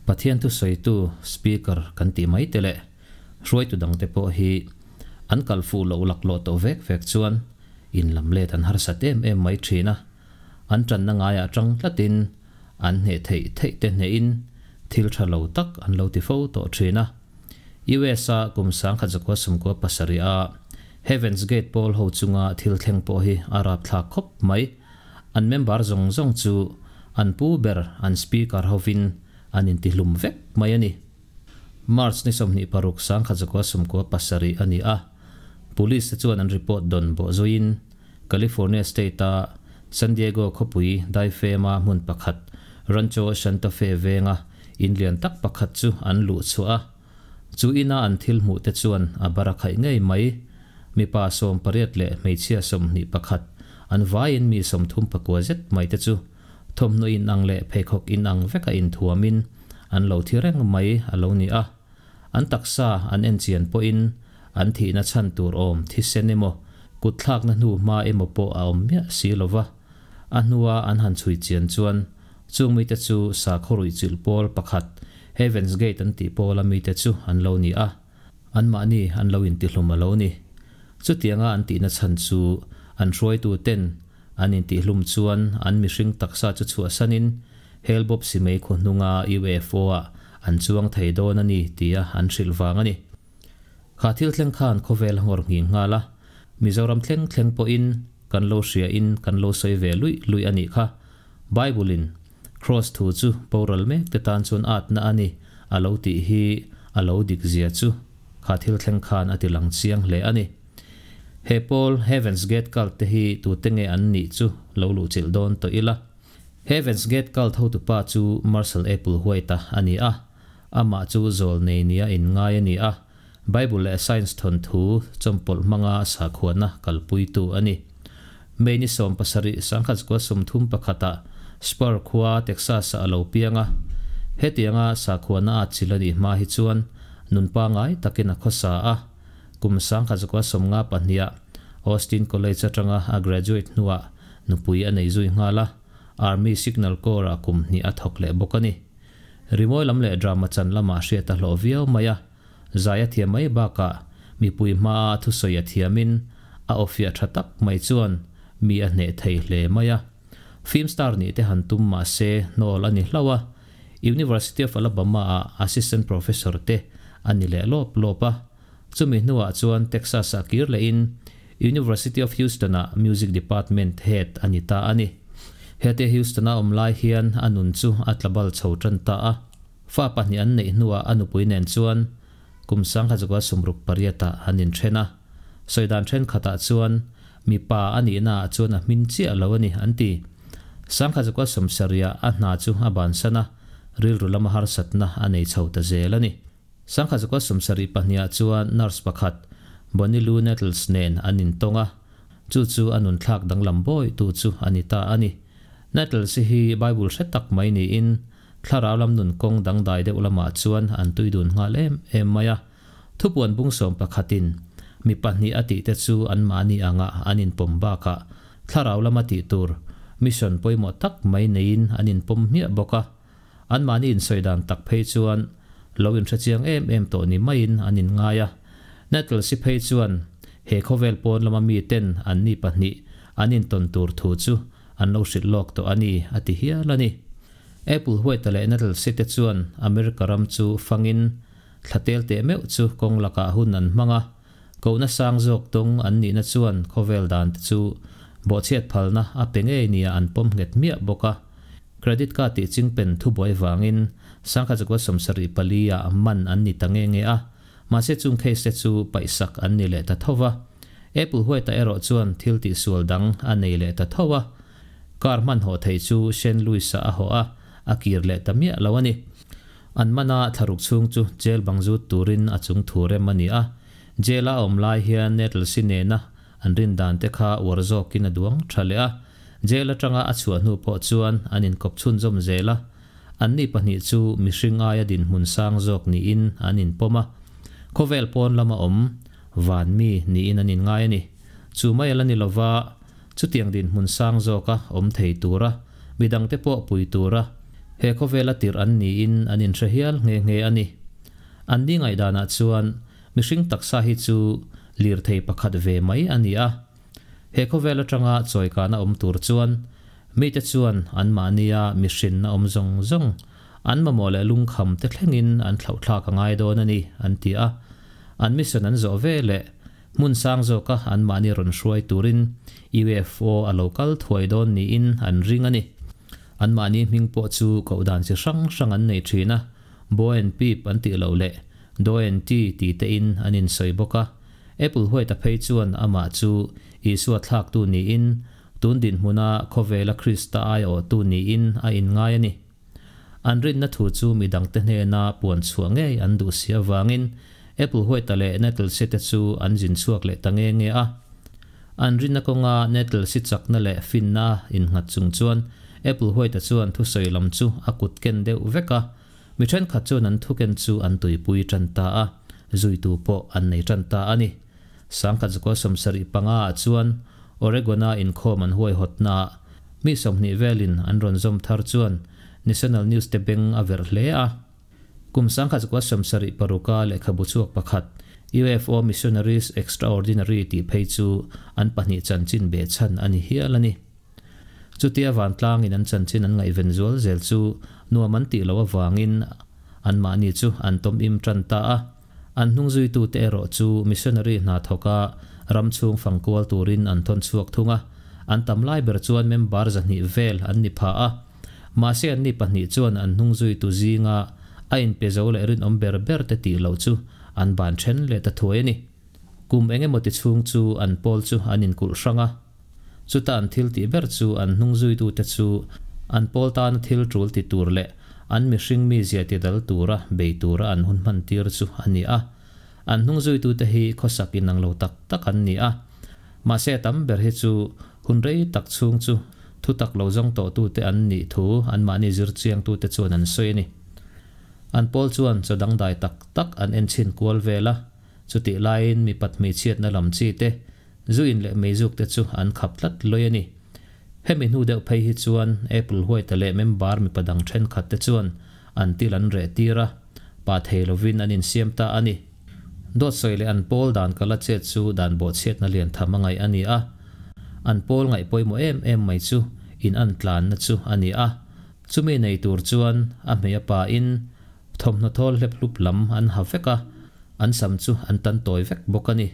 Pathian thu sawitu Speaker kan tih mai te leh hruaitu dangte pawh hi an kal fuh loh laklawh tawh vek vek chuan in lam let an harsat em em mai thin a, an tanna ngaiah tang tlatin an hneh theih theih te hnehin thil tha lo tak an lo ti fo tawh thin a. US-a kum 1997 a Heaven's Gate pawl ho chunga thil thleng pawh hi a rapthlak khawp mai. An member zawng zawng chu an pu ber an speaker hovin an intihlum vek mai a ni. March ni 26 1997 a ni a, Police te chuan an report dawn bawh zuiin California State-a San Diego khawpui daifema hmun pakhat Rancho Santa Fe venga in lian tak pakhat chu an luh chhuah a. Chu ina an thil hmuh te chuan a bar a khaih ngei mai. Mipa 18 leh hmeichhia 21, an vaiin mi 34 zet mai te chu thawmhnaw inang leh pheikhawk inang veka inthuamin an lo thi reng mai a lo ni a. An taksa an en chian pawhin an thihna chhan tur awm thisen emaw, kutthlakna hnu hma emaw pawh a awm miah si lo va. A hnua an han chhui chian chuan chung mite chu sakhaw ruihchilh pawl pakhat, Heaven's Gate an tih pawla mite chu an lo ni a. Anmahni an lo intihlum a lo ni. Chutianga an tihna chhan chu an hruaitu ten an intihlum chuan an mihring taksa chu chhuahsanin Hellbawp Simei khaw hnunga UFO-ah an chuang thei dawn a ni tia an hrilh vang a ni. Kha thil thleng khan khawvel a ngawr nghing nghal a, Mizoram thleng thleng pawhin kan lo hria in kan lo sawi ve luih luih a nih kha. Bible-in Kraws thu chu boral mek te tan chuan atna a ni a lo tih hi a lo dik zia chu kha thil thleng khan a ti lang chiang hle a ni. He pawl Heaven's Gate Cult te hi tute nge an nih chu lo luhchilh dawn tawh ila. Heaven's Gate Cult hotupa chu Marshall Applewhite-a a ni a, amah chu zawl nei nia inngai a ni a, Bible leh Science thawnthu chawmpawlh hmanga sakhuana kalpuitu a ni. May ni 17, 1931-ah Spur khua, Texas-ah a lo piang a. Hetianga sakhuana a chil a nih hma hi chuan nun pangai takin a khawsa a. Kum 1952-ah Austin College atanga a graduate hnuah nupui a nei zui nghal a, Army Signal Corps-ah kum hnih a thawk leh bawk a ni. Rimawi lam leh drama chan lamah hriat a hlawh viau mai a, zai a thiam mai bakah mipui hmaa thusawi a thiamin a awfiah tha tak mai chuan mi a hneh thei hle mai a. Film star nih te han tum mah se hnawl a ni hlauh a, University of Alabama-ah assistant professor te a ni leh lawp lawp a. Chumi hnuah chuan Texas-ah kir lehin University of Houston-ah music department head a ni ta a ni. Hetia Houston-a awm lai hian a nun chu a tlabal chho tan ta a. Fa pahnih an neih hnuah a nupui nen chuan kum 1968-ah an inthen a. Sawi dan thenkhatah chuan mipa a nihnaah chuan a hmin chiah lo a ni an ti. 1970-ah a hna chu a bansan a, rilru lama harsatna a nei chho ta zel a ni. 1972-ah chuan nurse pakhat Bonnie Lou Nettles nen an intawng a, chu chu a nunthlak danglam bawitu chu a ni ta a ni. Nettles hi Bible hre tak mai niin Thlarau lam nun kawng dangdai deuh lamah chuan an tui dun nghal em em mai a. Thupuan bung sawm pakhatin mi pahnih a tihte chu anmahni anga an inpawm bakah thlarau lama tih tur mission pawimawh tak mai neiin an inpawm hmiah bawk a. Anmahni insawi dan tak phei chuan lo inhrechiang em em tawh ni maiin an inngai a. Nettles-i phei chuan he khawvel pawn lama miten anni pahnih an intawn tur thu chu an lo hrilh lawk tawh a ni, a ti hial a ni. Apple White leh Nettles te chuan America ram chu fangin thla tel teh meuh chu kawng lakah hun an hmang a, kohna sang zawk tawng an nihna chuan khawvel dan te chu bawhchhiat phalna a pe ngei nia an pawm nghet miah bawk a. Credit card tih chingpen thubuai vangin 1974 ah man an ni ta nge nge a, mahse chung case te chu paihsak an ni leh ta tho va. Apple White-a erawh chuan thil tihsual dang a nei leh ta tho a. Car hmanhawh theih chu Saint Louis-ah a hawh a, a kir leh ta miah lo a ni. An mana thlaruk chhung chu jail bang zut turin a chung thu rem a ni a. Jail-a a awm lai hian Nettles-i nena an rin dan te kha uar zawkin a duang tha leh a. Jail atanga a chhuah hnu pawh chuan an inkawp chhunzawm zel a. Anni pahnih chu mihring aia dinhmun sang zawk niin an inpawm a. Khawvel pawn lama awm van mi niin an inngai a ni. Chu mai a la ni lova, chutiang dinhmun sang zawka awm thei tura midangte pawh pui tura He khawvela tirh an niin an inhre hial nghe nghe a ni. Anni ngaihdanah chuan mihring taksa hi chu lirthei pakhat ve mai a ni a. He khawvel atanga chawikana awm tur chuan mite chuan anmahnia mihrinna awm zawng zawng, an mamawh leh lungkham te thlengin an thlauhthlak a ngai dawn a ni, an ti a. An mission an zawh ve leh hmun sang zawka anmahni rawn hruai turin UFO a lo kal thuai dawn niin an ring a ni. Anmahni hming pawh chu koh dan chi hrang hrang an nei thin a, Bo and Peep an tih loh leh Do and Ti ti tein an insawi bawk a. Apple White-a phei chuan amah chu Isua thlaktu niin, tun dinhmuna khawvela Krista aiawhtu niin a inngai a ni. An rinna thu chu mi dangte hnena puan chhuah ngei an duh si avangin Apple White-a leh Nettles-i te chu an zin chhuak leh ta nge nge a. An rinna kawnga Nettles-i chakna leh finna innghat chung chuan Apple White-a chuan thusawi lam chu a kut ken deuh vek a. Mi thenkhat chuan an thuken chu an tuipui tan ta a, zuitu pawh an nei tan ta a ni. 1975 ah chuan Oregon-a inkhawm an huaihawtnaah mi 20 velin an rawn zawm thar chuan National News te beng a verh hle a. Kum 1976 a lehkhabu chhuak pakhat, UFO Missionaries Extraordinary tih phei chu an pahnih chanchin behchhan a ni hial a ni. Chutia vantlangin an chanchin an ngaihven zual zel chu nuam an tih loh avangin anmahni chu an tawm im tan ta a. An hnungzuitute erawh chu missionary hna thawka ram chhung fang kual turin an thawn chhuak thung a, an tam lai ber chuan member 200 vel an ni pha a. Mahse anni pahnih chuan an hnungzuitu zinga a inpe zo leh rinawm ber ber te tih loh chu an ban then leh ta thuai a ni. Kum eng emaw ti chhung chu an pawl chu an inkulh hrang a. Chuta an thil tih ber chu an hnungzuitute chu an pawl tana thil tul ti tur leh an mihring mizia ti dal tura bei tura an hun hman tir chu a ni a. An hnungzuitute hi khawsak inang lo tak tak an ni a. Mahse a tam ber hi chu hun rei tak chhung chu thutak lo zawng tawhtute an nih thu anmahni zirchiangtute chuan an sawi a ni. An pawl chuan chaw dangdai tak tak an enchhin kual vel a, chutih laiin mipat hmeichhiatna lam chi te, Zu in leh meizuk te chu an khap tlat lawih a ni. Hemi hnu deuh phei hi chuan Apple White-a leh member mipa dang thenkhat te chuan an til an reh tir a, pa thei lovin an insiam ta a ni. Dawt sawi leh an pawl dan kala chet chu dan bawhchhiatna lian tham a ngaih a ni a. An pawl ngaih pawimawh em em mai chu in an tlanna chu a ni a. Chumi nei tur chuan a hmei a pa in Thawmhnaw thawl hlep hlup lam an ha vek a, an sam chu an tan tawi vek bawk a ni.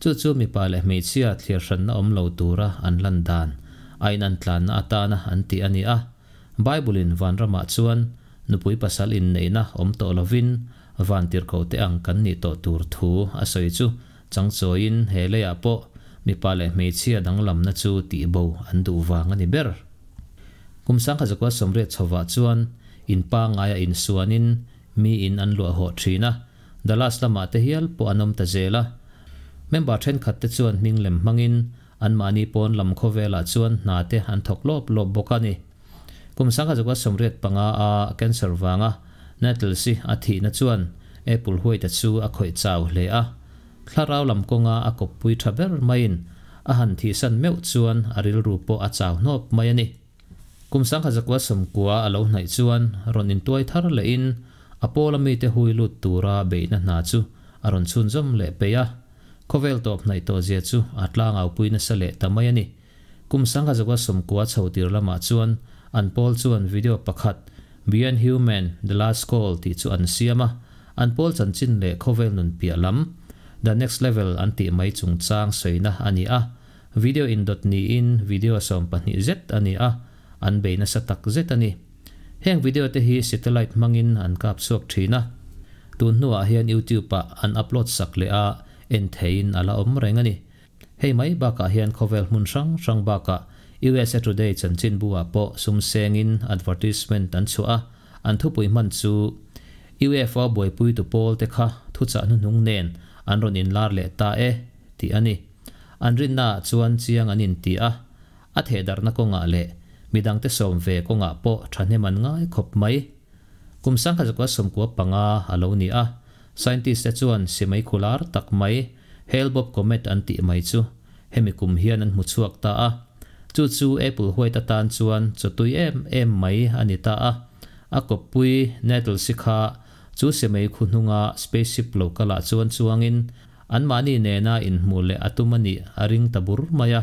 Chu chu mipa leh hmeichhia thliar hranna awm lo tura an lan dan, a in an tlanna atana an tih a ni a. Bible-in vanramah chuan nupui pasal inneihna awm tawh lovin vantirhkoh te ang kan nih tawh tur thu a sawi chu changchawiin he leiah pawh mipa leh hmeichhia danglamna chu tihbo an duh vang a ni ber. Kum 1980 chhovah chuan in pangngaia insuanin mi in an luah hawh thin a, Dallas lamah te hial pawh an awm ta zel a. Member thenkhat te chuan hming lem hmangin anmahni pawn lam khawvelah chuan hna te an thawk lawp lawp bawk a ni. Kum 1985 a cancer vanga Nettles-i a thihna chuan Apple White-a chu a khawih chau hle a. Thlarau lam kawnga a kawppui tha ber maiin a han thihsan meuh chuan a rilru pawh a chau hnawp mai a ni. Kum 1990 a lo hnaih chuan rawn intuai thar lehin a pawla mite hui lut tura beihna hna chu a rawn chhunzawm leh peih a. Khawvel tawp hnaih tawh zia chu a tlangaupui nasa leh ta mai a ni. Kum 1990 chho tir lamah chuan an pawl chuan video pakhat Beyond Human, The Last Call tih chu an siam a, an pawl chanchin leh khawvel nun piah lam, The Next Level an tih mai chungchang sawina a ni a. Video indawt niin video 12 zet a ni a, an bei nasa tak zet a ni. Heng video te hi satellite hmangin an kap chhuak thin a, tun hnuah hian YouTube ah an upload sak leh a, en theiin a la awm reng a ni. Hei mai bakah hian khawvel hmun hrang hrang bakah USA Today chanchinbu ah pawh sum sengin advertisement an chhuah a, an thupui hman chu UFO buaipuitu pawl te kha thuchah hnuhnung nen an rawn inlar leh ta e tih a ni. An rinnaah chuan chiang an inti a, a thehdarhna kawngah leh midangte sawm ve kawngah pawh thahnem an ngai khawp mai. Kum 1995 a lo ni a, scientist te chuan simei khular tak mai Hale-Bopp Comet an tih mai chu hemi kum hian an hmu chhuak ta a. Chu chu Apple White atan chuan chawtui em em mai a ni ta a. A kawppui Nettles-i kha chu simeikhu hnunga spaceship lo kalah chuan chuangin anmahni nena inhmuh leh a tum a nih a ring ta bur mai a.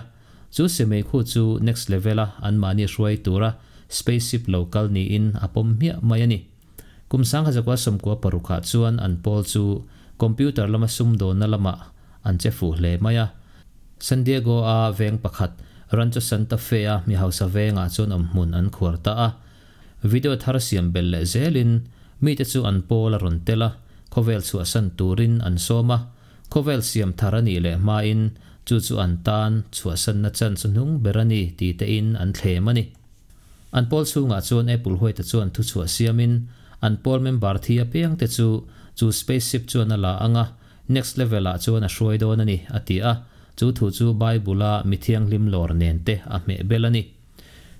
Chu simeikhu chu next level-a anmahni hruai tura spaceship lo kal niin a pawm hmiah mai a ni. Kum 1996 ah chuan an pawl chu computer lama sumdawnna lamah an che fuh hle mai a. San Diego-a veng pakhat, Rancho Santa Fe-a mi hausa vengah chuan awmhmun an khuar ta a. Video thar siam belh leh zelin mite chu an pawl a rawn tel a, khawvel chhuahsan turin an sawm a. Khawvel siam thar a nih leh hmain chu chu an tan chhuahsanna chance hnung ber a ni ti tein an thlem a ni. An pawl chhungah chuan Apple White-a chuan thuchhuah siamin an pawl member thi apiangte chu chu spaceship chuan a la ang a, next level-ah chuan a hruai dawn a ni, a ti a. Chu thu chu Bible-a mi thianghlim lawr nen te a hmeh bel a ni.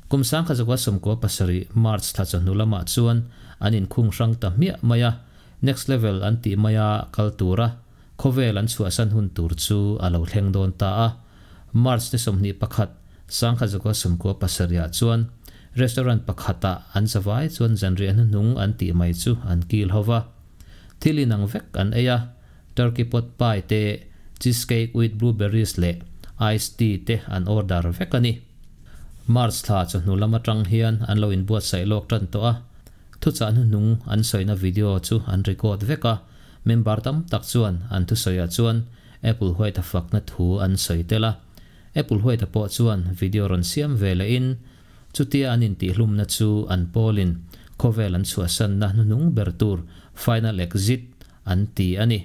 Kum 1997 March thla chawhnu lamah chuan an inkhung hrang ta hmiah mai a, next level an tih maia kal tura khawvel an chhuahsan hun tur chu a lo thleng dawn ta a. March ni 21, 1997 ah chuan restaurant pakhatah an zavai chuan zanriah hnuhnung an tih mai chu an kil ho va. Thil inang vek an ei a, turkey pot pie te, cheesecake with blueberries leh iced tea te an order vek a ni. March thla chawhnu lam atang hian an lo inbuatsaih lawk tan tawh a, thuchah hnuhnung an sawina video chu an record vek a, member tam tak chuan an thusawiah chuan Apple White-a fakna thu an sawi tel a. Apple White-a pawh chuan video rawn siam ve lehin chutia an intihhlumna chu an pawlin khawvel an chhuahsanna hnuhnung ber tur final exit an ti a ni.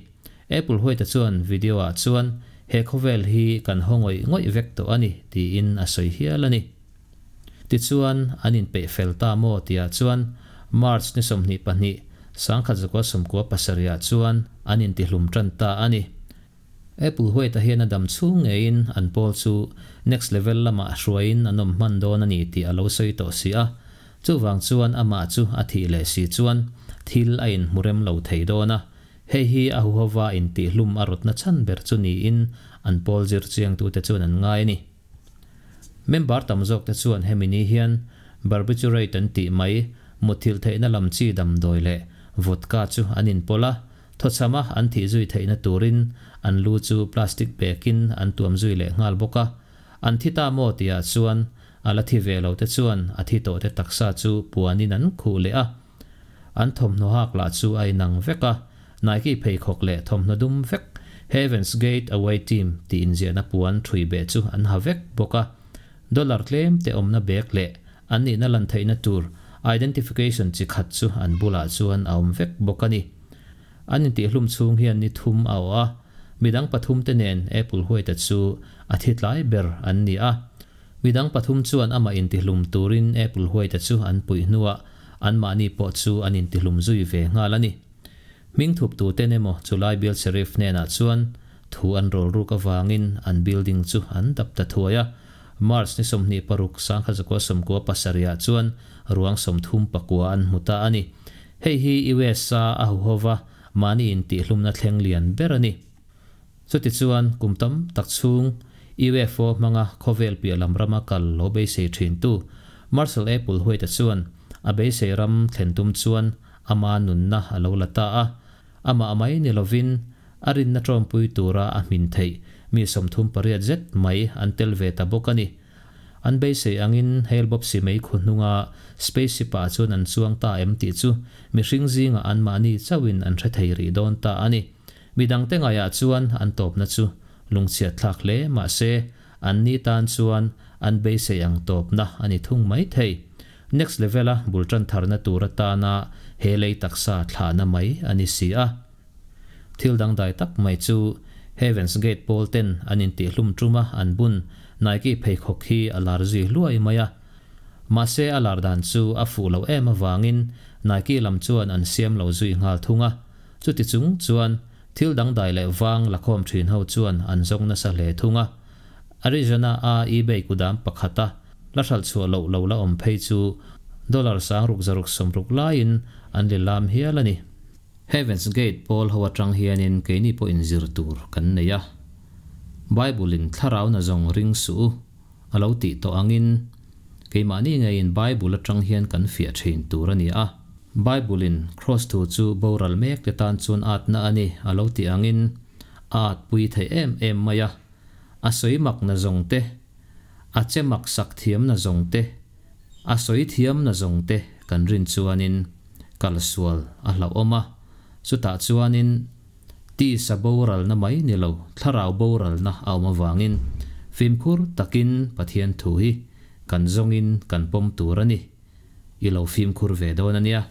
Apple White-a chuan video-ah chuan he khawvel hi kan haw ngawih ngawih vek tawh a ni tiin a sawi hial a ni. Tichuan, an inpeih fel ta maw tihah chuan March ni 22, 1997 ah chuan an intihlum tan ta a ni. Apple White-a hian a dam chhung ngeiin an pawl chu next level lamah hruaiin an awm hman dawn a ni tih a lo sawi tawh si a. Chuvang chuan amah chu a thih leh si chuan thil a inhmu rem lo thei dawn a. Hei hi a huhova intihlum a rawtna chhan ber chu niin an pawl zir chiangtute chuan an ngai a ni. Member tam zawkte chuan hemi ni hian barbiturate an tih mai mutthilh theihna lam chi damdawi leh vodka chu an inpawlh a, thawchhama an thih zui theihna turin an lu chu plastic bag-in an tuam zui leh nghal bawk a. An thi ta maw tihah chuan a la thi ve lo te chuan a thi tawh te taksa chu puanin an khuh leh a. An thawmhnaw hak lah chu a inang vek a, Nike pheikhawk leh thawmhnaw dum vek, Heaven's Gate Away Team tih inziahna puan ṭhui beh chu an ha vek bawk a. Dollar tlem te awmna bag leh an nihna lan theihna tur identification chi khat chu an bulah chuan a awm vek bawk a ni. An intihhlum chhung hian ni thum a awh a, midang pathum te nen Apple White-a chu a thi tlai ber an ni a. Midang pathum chuan amah intihlum turin Apple White-a chu an puih hnuah anmahni pawh chu an intihlum zui ve nghal a ni. Hming thuptuten emaw chulai bial Sheriff hnenah chuan thu an rawl ruk avangin an building chu an dap ta thuai a. March ni 26, 1997 ah chuan ruang 39 an hmu ta a ni. Hei hi US-a a huhova mahni intihlumna thleng lian ber a ni. Chutichuan, kum tam tak chhung UFO hmanga khawvel piah lam rama kal lo beisei thintu Marshall Apple White-a chuan a beisei ram thlen tum chuan ama nunna a lo la ta a. Amah mai ni lovin a rinna tawmpui tura a hmin theih mi 38 zet mai an tel ve ta bawk a ni. An beisei angin Hale-Bopp Simei khu hnunga spaceship-ah chuan an chuang ta em tih chu mihring zingah anmahni chauhin an hre thei rih dawn ta a ni. Midangte ngaiah chuan an tawpna chu lungchhiat thlak hle mah se, an ni tan chuan an beisei ang tawpna a ni thung mai thei. Next level-a bul tan tharna tur atana he lei taksa thlahna mai a ni si a. Thil dangdai tak mai chu Heaven's Gate pawl ten an intihhlum tuma an bun Nike pheikhawk hi a lar zui hluai mai a. Mahse a lar dan chu a fuh loh em avangin Nike lam chuan an siam lo zui nghal thung a. Chuti chung chuan thil dangdai leh vang lakhawm thin ho chuan an zawng nasa hle thung a. Arizona a eBay kudam pakhata la hralh chhuah loh lo la awm phei chu dollar 6660 laiin an li lam hial a ni. Heaven's Gate pawl ho atang hianin keini pawh inzir tur kan nei a. Bible in thlarau na zawng ring suh u a lo tih tawh angin keimahni ngeiin Bible atang hian kan fiah thin tur a ni a. Bible-in Kraws thu chu boral mekte tan chuan atna a ni a lo tih angin a atpui theih em em mai a. A sawi mak nazawng te, a che maksak thiam nazawng te, a sawi thiam nazawng te kan rin chuanin kalsual a hlauhawm a, chutah chuanin tisa boralna mai ni lo thlarau boralna a awm avangin fimkhur takin Pathian thu hi kan zawngin kan pawm tur a ni. I lo fimkhur ve dawn a nia.